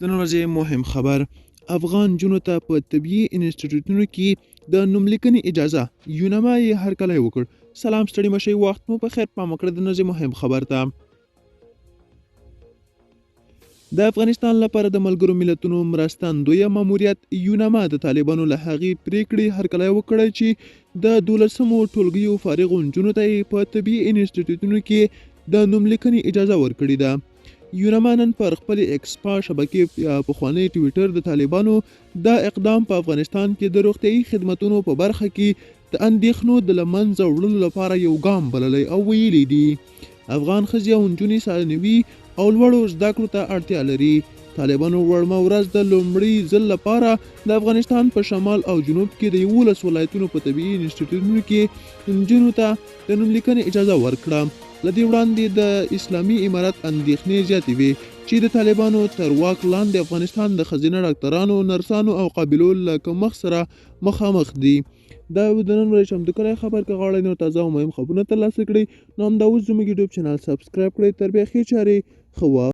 د نن ورځې مهم خبر: افغان نجونو ته په طبي انسټیټیوټونو کې د نوملیکنې اجازه، یونما یې هرکلی وکړ. سلام، ستړي مشئ، وخت مو په خیر. پام وکړئ د نن ورځې مهم خبر ته. د افغانستان لپاره د ملګرو ملتونو مرستندوی ماموریت یونما د طالبانو له هغې پریکړې هرکلی وکړی چې د دولسمو ټولګیو فارغو نجونو ته یې په طبي انسټیټیوټونو کې د نوملیکنې اجازه ورکړې ده. یونما نن پر خپلې ایکسپا شبکې یا پخوانۍ ټویټر د طالبانو دا اقدام په افغانستان کې د روغتیايي خدمتونو په برخه کې د اندېښنو د له منځه وړلو لپاره یو ګام بللی او ویلي دي، افغان ښځې او نجونې ثانوي او لوړو زده کړو ته اړتیا لري. طالبانو وړمه ورځ د لومړي ځل لپاره د افغانستان په شمال او جنوب کې د 11 ولایتونو په طبیعي انسټیټیوټونو کې نجونو ته د نوملیکنې اجازه ورکړه. له دې وړاندې د اسلامي امارت اندېښنې زیاتې وې چې د طالبانو تر واک لاندې افغانستان د ښځینه ډاکترانو، نرسانو او قابلو له کمښت سره مخامخ دي. دا و د نن ورځې چمتو کړی خبر. که غواړئ نور تازه او مهم خبرونه ترلاسه کړئ، نو همدا اوس زموږ یوټیوب چینل سبسکرایب کړئ. تر بیا ښې چارې، ښه وخت.